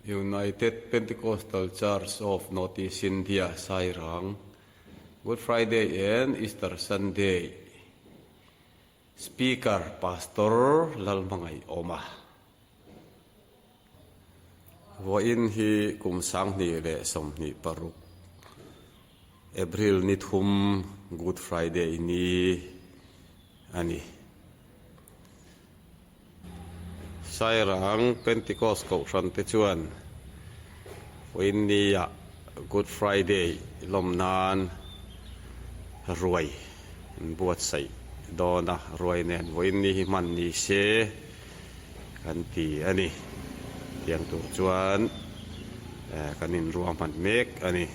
United Pentecostal Church of North East India, Sairang, Good Friday and Easter Sunday Speaker Pastor Lalhmangaihawma. Vawiin hi kum 2026 April ni thum Good Friday ni a ni. Sairang Pentecost Kohhran te chuan vawiin nia Good Friday lawm nan ruai an buatsaih dawn a, ruai nen vawiin ni hi hman ni se kan ti a ni. Tiang tur chuan kan inruahman mek a ni.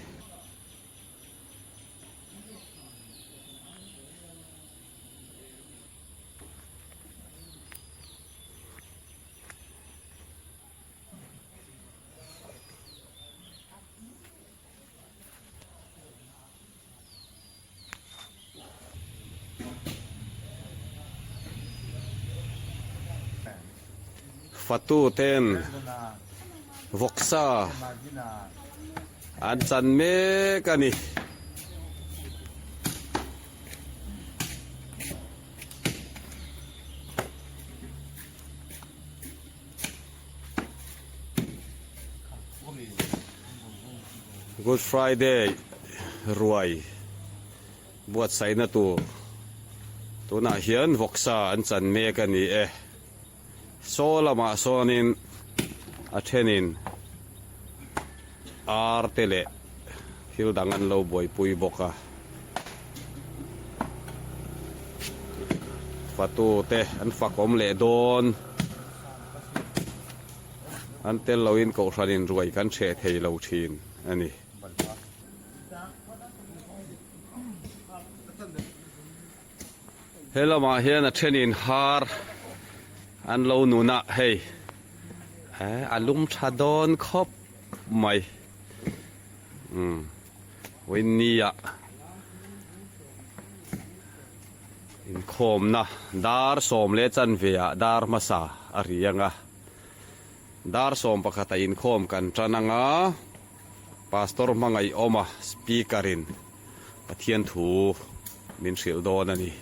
Fatu ten vawksa an chan mek a ni. Good Friday ruai buatsaihna tur tunah hian vawksa an chan mek a ni e. Saw lamah sawnin a thenin ar te leh thil dang an lo buaipui bawk a. Fatu te an fakawm leh dawn. An tel loin kohhranin ruai kan hreh thei lo thin a ni. He lamah hian a thenin har an lo nun a hei a lum tha dawn khawp mai umm Winnie ah inkhawmna dar sawm leh chanve ah dar hmasa a ri ang a dar sawm pakhat ah inkhawm kan tan ang a pastor hmangaihawma speaker in Pathian thu min hrilh dawn a ni.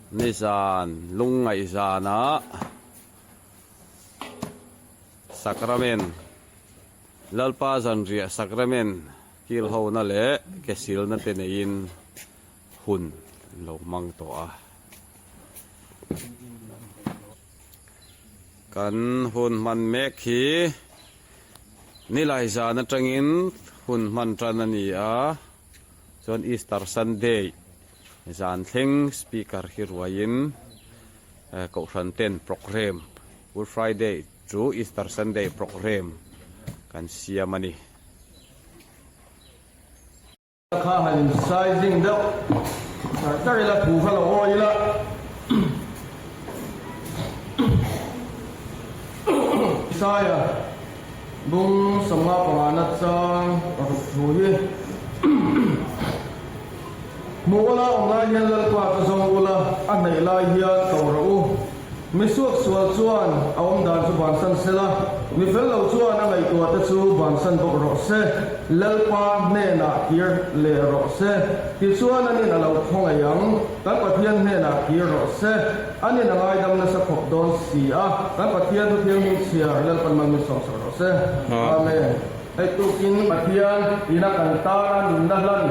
Nizan lungngaihzanah Sacrament, Lalpa zanriah Sacrament kilhona leh kesilna te neiin hun an lo hmang tawh a. Kan hun hman mek hi Nilai zan atangin hun hman tan a ni a, chuan Easter Sunday zan thleng speaker hi ruaiin Kohhran ten programme Good Friday to Easter Sunday programme kan siam a ni. Kha han in sizing deuh char char ila thu kha lo awi ila. Isaia bung sawmnga pangana chang paruk thu hi Hmuh ula awm lai hian Lalpa chu zawng ula a hnaih lai hian ko rawh u. Mi suak sual chuan a awm dan chu bansan se la, mi fel lo chuan a ngaihtuah te chu bansan bawk rawh se, Lalpa hnenah kir leh rawh se, tichuan anin a lo khawngaih ang, kan Pathian hnenah kir rawh se, anin a ngaidam nasa khawp dawn si a, kan Pathian Thuthianghlim chhiar Lalpan mal min sawmsak rawh se. Amen. Hei tukin Pathian ina kan tana nunna hlan.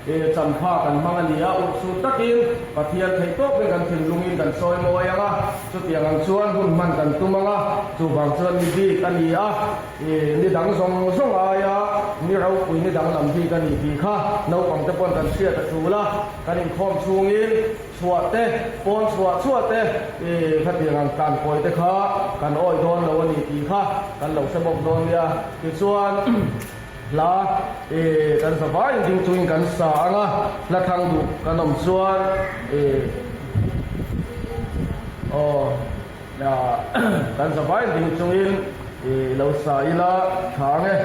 E champha kan hmang a ni a, urhsuh takin Pathian theih tawpin kan thinlungin kan sawi mawi ang a, chutiang ang chuan hun hman kan tum ang a, chuvang chuan ni bik a ni a, e ni dang zawng zawng aia ni ropui ni danglam bik a ni tih kha naupangte pawn kan hriat a tul a, kan inkhawm chhungin chhuah te, pawn chhuah chhuah te, e khatiang ang tlankawi te kha kan awih dawn lo a ni tih kha kan lo hre bawk dawn nia, tichuan. Hla e kan za vaiin ding chungin kan sa ang a, hla thlang duh kan awm chuan e aw kan za vaiin ding chungin e lo sa ila tha ang e.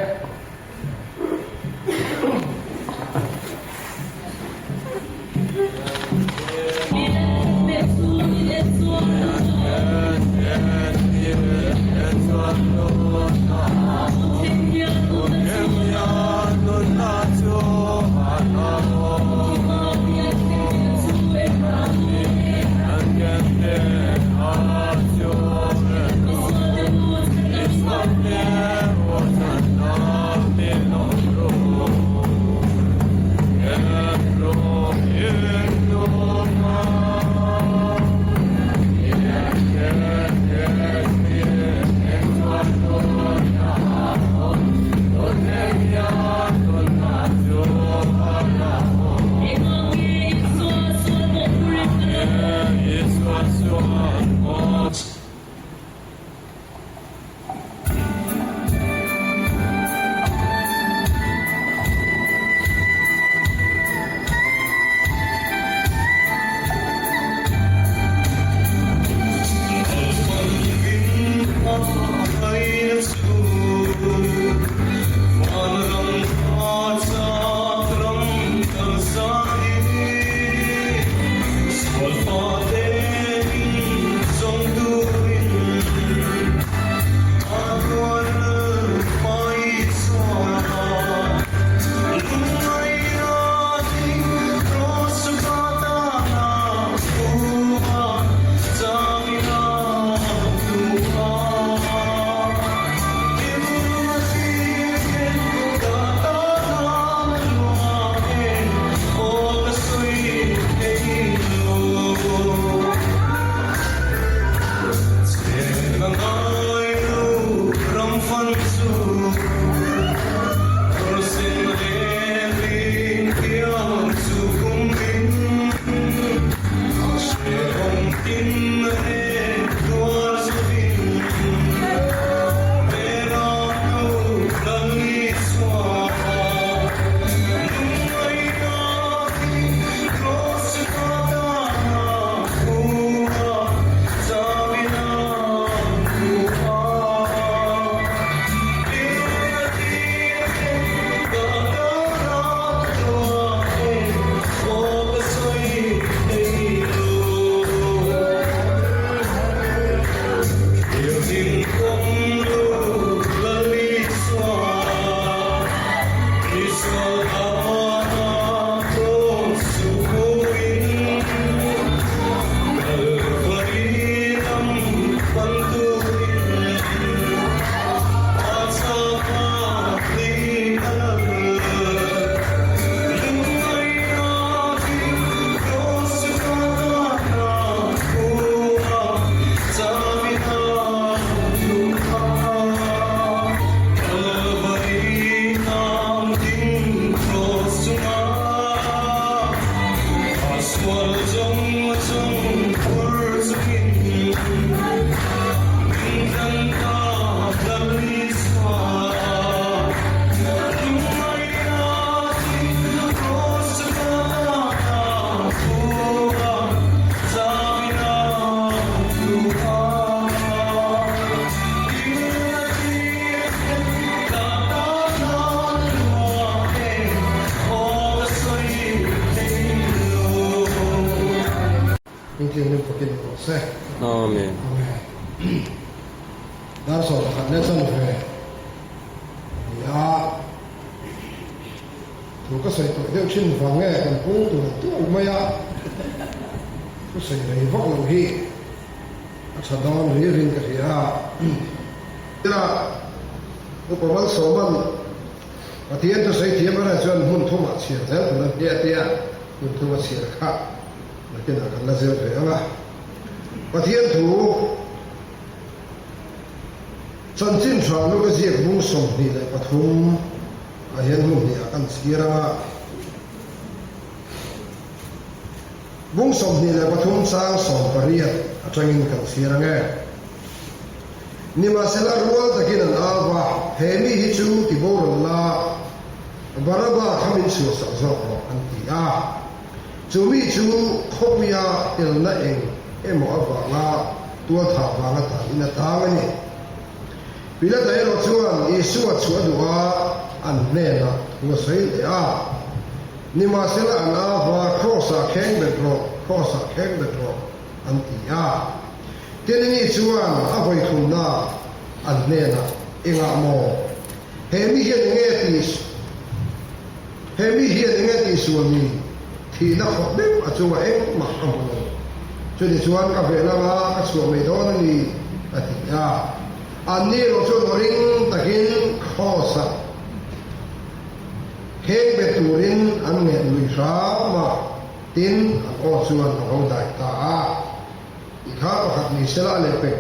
Engtiangin fakin awm rawh se. Amen. Amen. Dar 11 leh chanve a ni a. Thu ka sawi tawh deuh thin vang nge kan pung tur tual mai a. Thu sawi rei vak lo hi a tha dawn ririn ka hria a. Ila Upa Malsawman Pathian thu sawi thiam erawh chuan hmun thumah chhiar zel tur a nia tia hmun thuma chhiar kha nakinah kan la zir ve ang a. Pathian thu chanchin tha lu ka ziak bung 23 ah hian hmun hnihah kan chhiar ang a. Bung 23 chang 18 atangin kan chhiar ang e. Nimahsela rual takin an au va, He mi hi chu ti boral la, Baraba kha min chhuahsak zawk rawh, an ti a. Chu mi chu khawpuia telna eng emaw avanga tualthah vanga tanin a tang a ni. Pilata erawh chuan Isua chu a duh a, an hnenah thu a sawi leh a. Nimahsela an au va, Kraws-ah kheng bet rawh, Kraws-ah kheng bet rawh, an ti a. Kenny chuan a vawi thumna an hnenah, Engah maw? He mi hian enge ti He mi hian enge ti sual ni? Thihna khawp deuh a chungah engmah ka hmu lo. Chutichuan ka veh lama ka chhuah mai dawn a ni, a ti a. Anni erawh chuan aw ring takin Kraws-ah kheng bet turin an ngen lui hram a, tin an aw chuan a ho dai ta a. I kha pakhat ni sela a leh pek.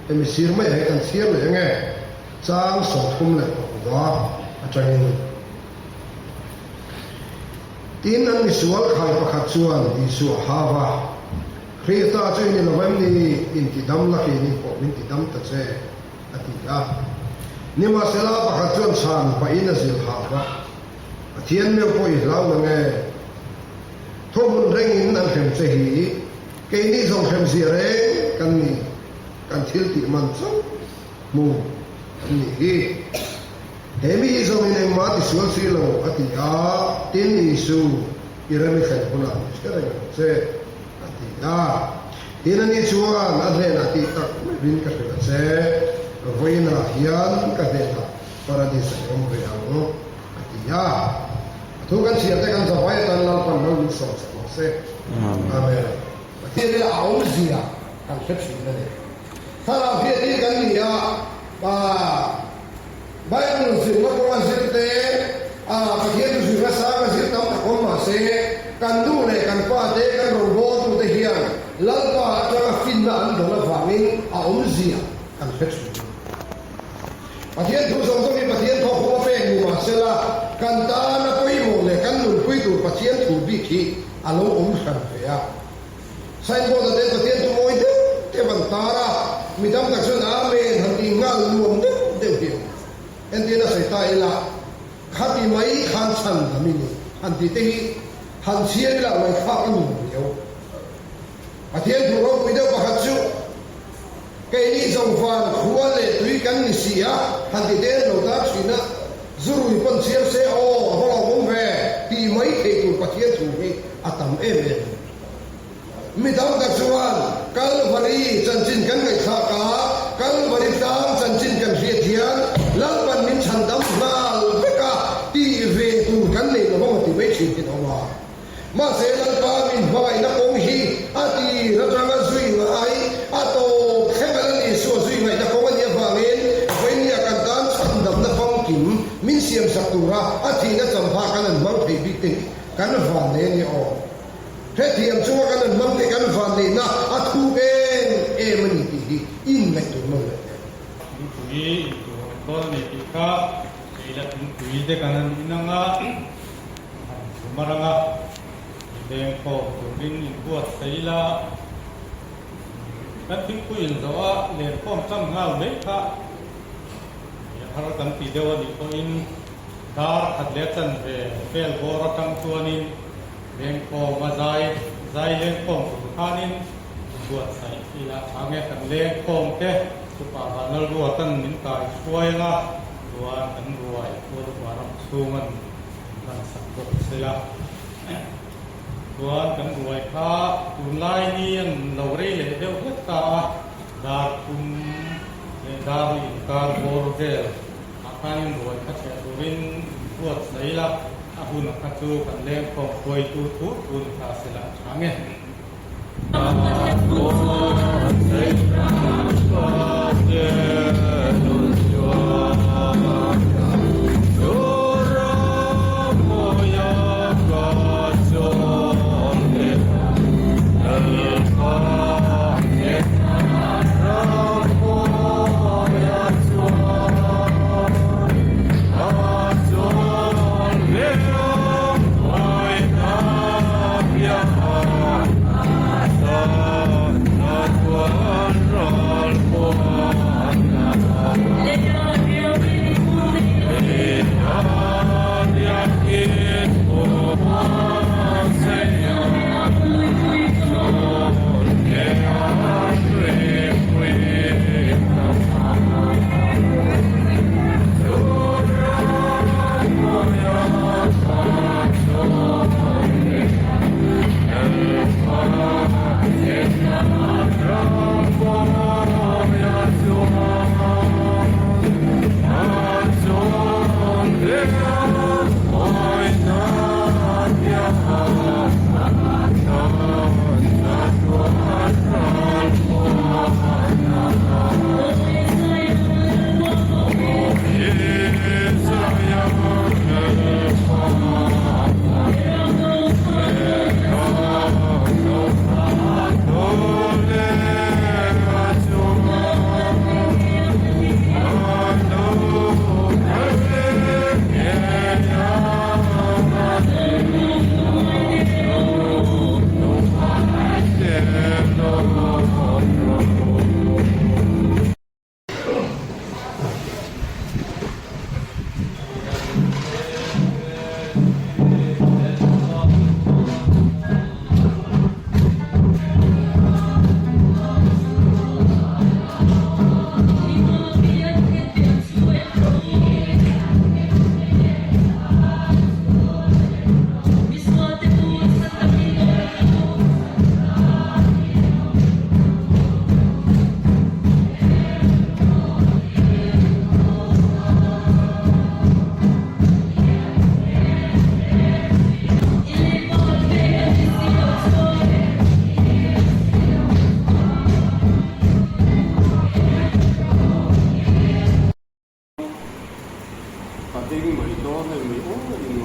Hemi sir maiah hi kan chhiar leh ange, chang 35 atangin. Tin, an misual khai pakhat chuan Isua hau va, Krista chu i ni lo em ni? Intidam la keini pawh min tidam ta che, a ti a. Nimahsela, pakhat chuan chhan pahin a zilh hau va, Pathian meuh pawh i hlau nange? Thawhmun rengin an hrem che hi, keini zawng hrem ziah reng kan ni, kan thil tih man chauh hmu kan nih hi. He mi hi zawngin engmah tisual si lo, a ti a, tin Isu, i rem i thlen hunah min hre reng ang che, a ti a. Tin ani chuan a hnenah tih tak meuhin ka hrilh a che, vawiinah hian ka hnenah Paradis-a i awm ve ang, a ti a. A thu kan chhiar te kan zavai atan Lalpan lo min sawm sak rawh se. Amen. Pathian ila a awmzia kan hre thin a ni. Thlarau hriattir kan ni a, Bible zirna kawnga zir te, Pathian thu zirna sanga zir tam tak awm mah se, kan nu leh kan pa te, kan rawngbawltute hian Lalpa atanga finna an dawn avangin a awmzia kan hre thin a ni. Pathian thu zawng zawng hi Pathian thawkhum a pek ni mah sela, kan tana pawimawh leh kan nunpui tur Pathian thu bik hi a lo awm hran ve a. Signboard-a te Pathian chu mawi deuh deuh an tar a, mi tam tak chuan Amen han tih nghal nuam deuh deuh hi a awm. Entirna sawi ta ila, khati mai khan chhan dam i ni han tih te hi han chhiar ila ngaihthlak a nuam riau. Pathian thu ropui deuh pakhat chu keini zawng van khua leh tui kan ni si a han ti te an lo tar thin a, zu rui pawn chhiar se aw a va lawmawm ve tih mai theih tur Pathian thu hi a tam em em a ni. Mi tam tak chuan Kalvari chanchin kan ngaihthlak a, Kalvari tlang chanchin kan hriat hian Lalpan min chhandam nghal vek a tih ve tur kan nei lo ang a ti mai thin hi an awm a. Mahse Lalpa min hmangaihna kawng hi a tir atanga zui ngai, a tawp thleng a Lal Isua zui ngaihna kawng a nih avangin Vainia kan tan chhandamna famkim min siamsak tura a thihna champha kan han hmang thei bik te hi kan vannei a ni aw. Hetiang chunga kan han hmang te kan vanneihna a thuk em em a ni tih hi inngaihtuah nawn leh teh. Thingpui intur an dawn a ni tih kha kei leh thingpui te kan han in ang a, han chhum a rang a, i lengkhawm turin inbuatsaih ila, kan thingpui inzawh a lenkhawm cham nghal mai kha har kan ti deuh a nih pawhin Dar khat leh chanve vel bawr atang chuanin lengkhawm a zai zai lengkhawm tur khanin buatsaih ila tha nge kan lengkhawm te chupa Vanlalruatan min kai hruai anga chuan kan ruai Khualukua ram chhungan min hman sak bawk sela chuan kan ruai kha tunlai ni an lo rei leh deuh hlek ta a dar thum leh dar inkar bawr vel Ah khanin ruai kha chheh turin in huat saih ila, a hun kha chu kan lengkhawm hruaitu thu thu ni ta sela a tha nge.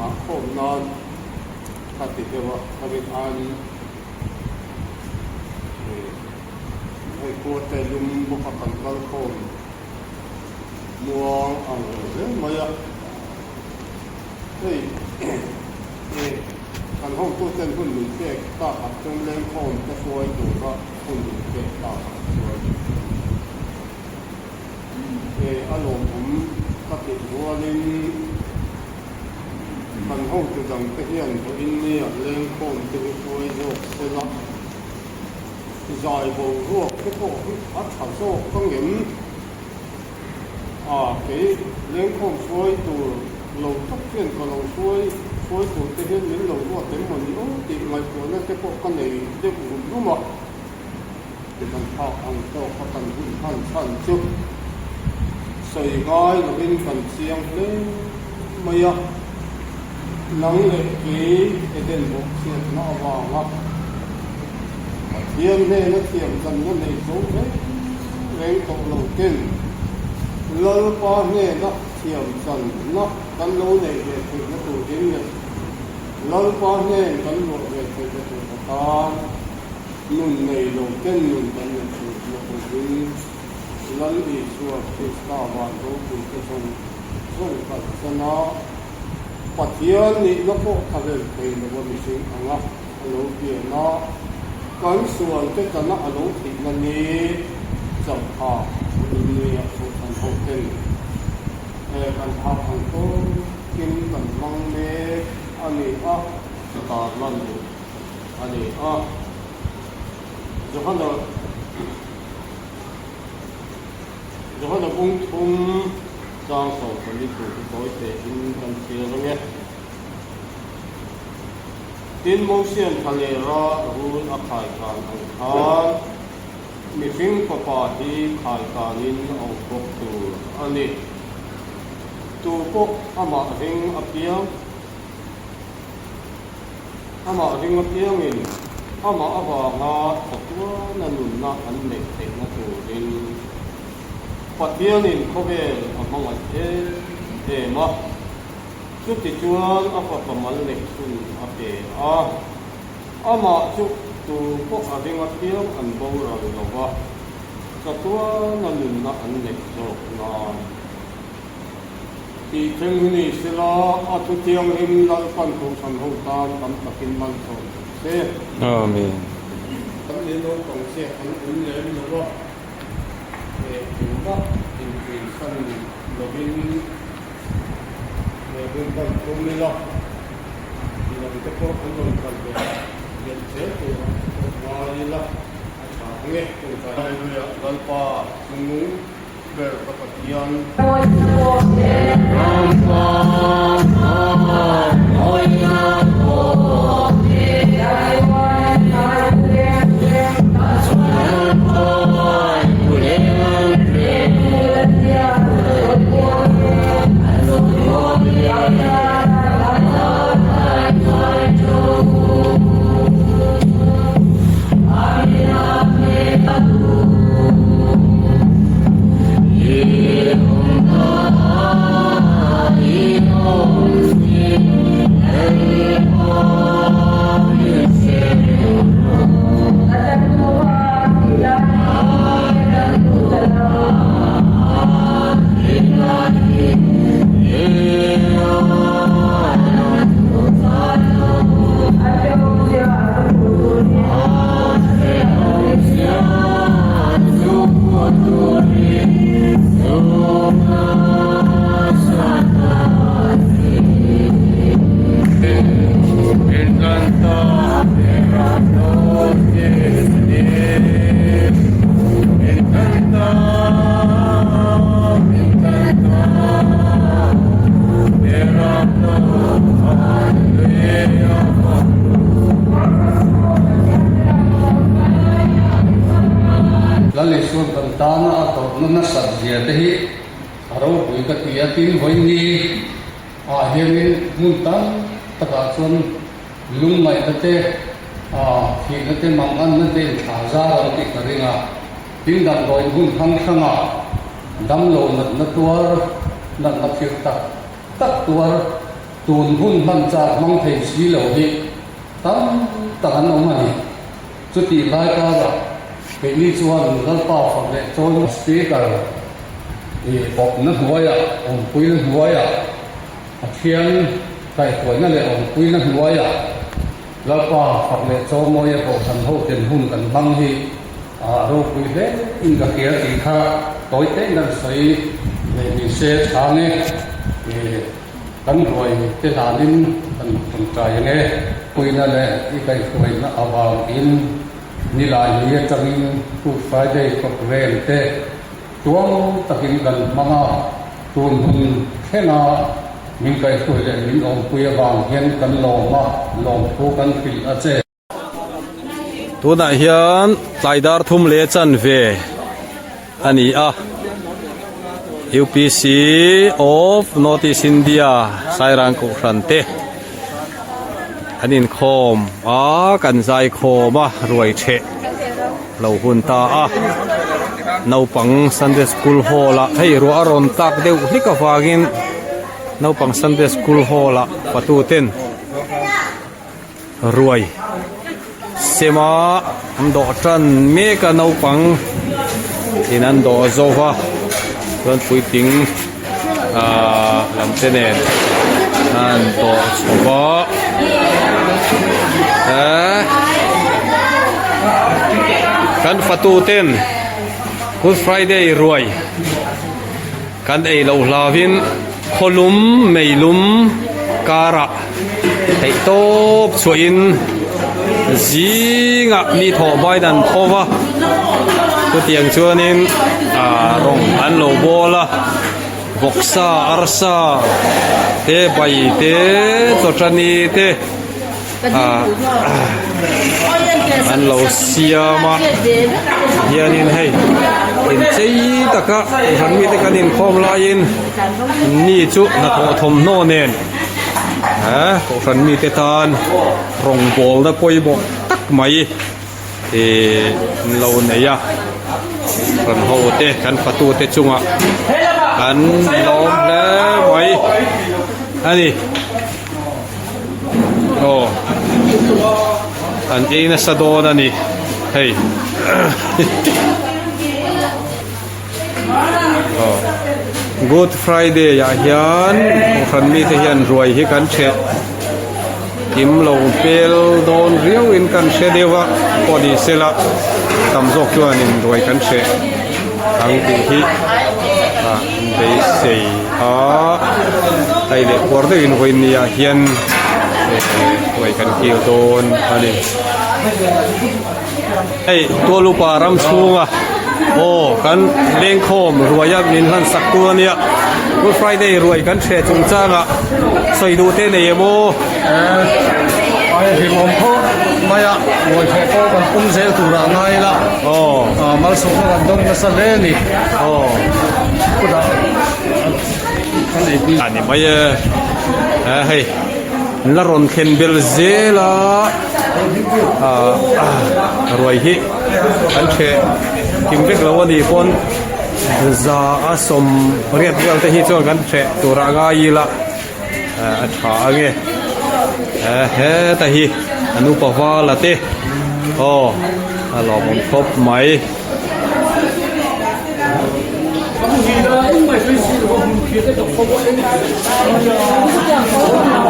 Nghah khawm nan ka ti deuh a, ka rin aiin hei khua te lum bawk a kan kal khawm muang ang reng hle mai a. Hei kan hotuten hun min pek takah chuan lengkhawm te hruai tura hun min pek takah chuan a lawmawm ka tih rualin kan hotu dangte hian vawiin nia lengkhawm te hi hruai zawk se la, zai boruak te pawh hi a tha zawk ka ngem. A, kei lengkhawm hruai tur lo tak hian ka lo hruai hruai tur te hian min lo ruat em maw ni aw tih ngaihtuahna te pawh ka nei deuh rum rum a. Ti kan phak ang tawk a kan hun hman chhan chu sawi ngai lovin kan chiang hle mai a, nang leh kei Eden bawhchhiatna avanga Pathian hnena thiamchanna nei zo reng reng tawh lo ten Lalpa hnena thiamchanna kan lo neih ve theihna turin leh Lalpa hnen kan luah ve theihna tur atan Nun nei lo ten nun kan neih tur pawh awmin Lal Isua Krista van ropuite zawng zawng kalsan a, Pathian nihna pawh thlahlel thei lo a mihring anga a lo pian a, kan sualte tana a lo thihna ni chauha in nia Kohhran ho ten kan phak ang tawkin kan hmang mek a ni a. Ka tarlan duh a ni a. Johana Johana bung thum chang 14 tur hi tawi tein kan chhiar ang e. Tin, Mosian thlalera rul a khaikan ang khan mihring fapa hi khaikanin a awm bawk tur a ni. Tu pawh amah ring apiang. Amah ring apiangin amah avanga chatuana nunna an neih theihna turin Pathianin khawvel a hmangaih em em a, chutichuan a fapa mal neih chhun a pe a. Amah chu tu pawh a ring apiang an boral lo va, chatuana nunna an neih zawk nan. Tih thleng hi ni sela, a thu thianghlim Lalpan Kohhran ho tan tam takin malsawm rawh se. Amen. Kan ni naupang chiah an awm lem lo a, he tumah inpuisan lovin he hun hman tum ila, midangte pawh an rawn kal ve belh zel turah pawh ngai ila a tha ang e. Hallelujah Lalpa chungnung. Ber ka Pathian. Lal Isuan kan tana a tawrhna nasat zia te hi a ropui ka ti a, tin vawiin ah hianin hmun tam takah chuan lungngaihna te, thihna te, manganna te inthla zar ang tih ka ring a, tin damdawiin hun hrang hrangah damlo natna tuar, natna thil tak tak tuar. Tun hun hman chak hmang thei si lo hi tam tak an awm a ni. Chutih lai karah keini chuan Lalpa fak leh chawi Speaker i awpna hnuaiah, awmpuina hnuaiah, Pathian kaihhruaina leh awmpuina hnuaiah Lalpa fak leh chawmawia kohhran hoten hun kan hmang hi a ropui hle in ka hria tih kha tawi tein kan sawi ve ni se chhang e. Kan ruai te hlanin kan tawngtai ang e. Puina leh i kaihhruaina avangin nilai ni atangin Good Friday programme te Tuang takin kan hmang a, tun hun thlenga min kaihhruai leh min awmpui avang hian kan lawm a, lawmthu kan hrilh a che. Tunah hian tlai dar thum leh chanve a ni a, UPC of North East India Sairang Kohhran te an inkhawm a, kan zaikhawm a, ruai theh. Lo hun ta a, naupang Sunday School Hall ah hei ruah a rawn tlak deuh hlik avangin naupang Sunday School Hall ah patu ten ruai sema an dawh tan mek a naupang in an dawh zo va chuan puitling ahh lam te nen an dawh chho va ehh kan fatu ten good friday ruai kan ei loh hlauin khawlum meilum karah theih tawp chhuahin zingah mi thawh bain an tho va chutiang chuanin ah rawng an lo bawl a vawksa arsa te bai te chawṭani te ah an lo siam a hianin hei inchei taka kohhran mite kan inkhawm laiin ni chu hnathawh thawmhnaw nen eh kohhran mite tan rawngbawlna pawimawh tak mai ih an lo nei a kohhran ho te kan fatu te chungah an lawm hle mai a ni. Aw an ei nasa dawn a ni hei aw good friday ah hian kohhran mite hian ruai hi kan ṭheh kim lo pel dawn riau in kan hre deuh a pawh ni sela tam zawk chuanin ruai kan ṭheh ang tih hi ah beisei a hei leh puar deuhin vawiin ni ah hian ruai kan kil dawn a ni hei tualupa ram chhunga aw kan lengkhawm ruai a min hlan sak tur a nia good friday ruai kan hreh chungchang ah sawi duh te nei em aw. Aia hlimawm khawp mai a ruai hreh pawh kan pum zel turah ngai ila aw malsawmna kan dawng nasa hle a ni aw kutah kan ei pui a ni mai e hei an la rawn thlen bel zel a ruai hi kan ṭheh kim vek lo a nih pawn za a 80 vel te hi chuan kan ṭheh turah ngai ila. a tha ange heta hi an upa vala te aw a lawmawm khawp mai.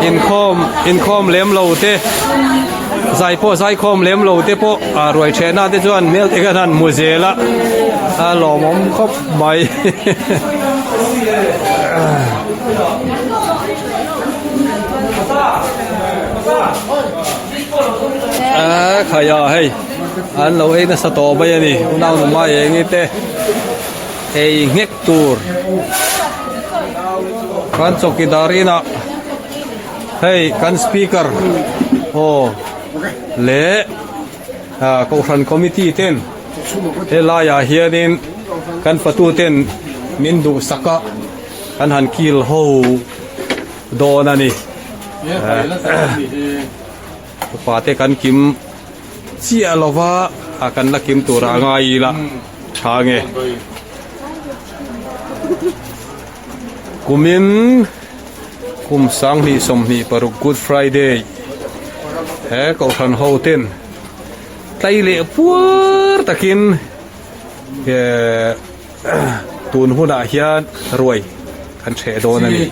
Inkhawm inkhawm lem lo te zai pawh zaikhawm lem lo te pawh a ruai thehna te chuan hmel te khan an hmu zel a a lawmawm khawp mai. A khai a hei an lo ei nasa tawh mai a ni unau nu mai eng i te ei nghek tur kan chawkidar inah hei kan speaker aw leh ah kohhran committee ten helaiah hianin kan fatu ten min duhsak a kan han kil ho dawn a ni upa te kan kim chiah lova a kan la kim tur a ngai ila tha nge kumin. Kum 2026 Good Friday he kohhran ho ten tlai leh puar takin eh tun hunah hian ruai kan hreh dawn a ni.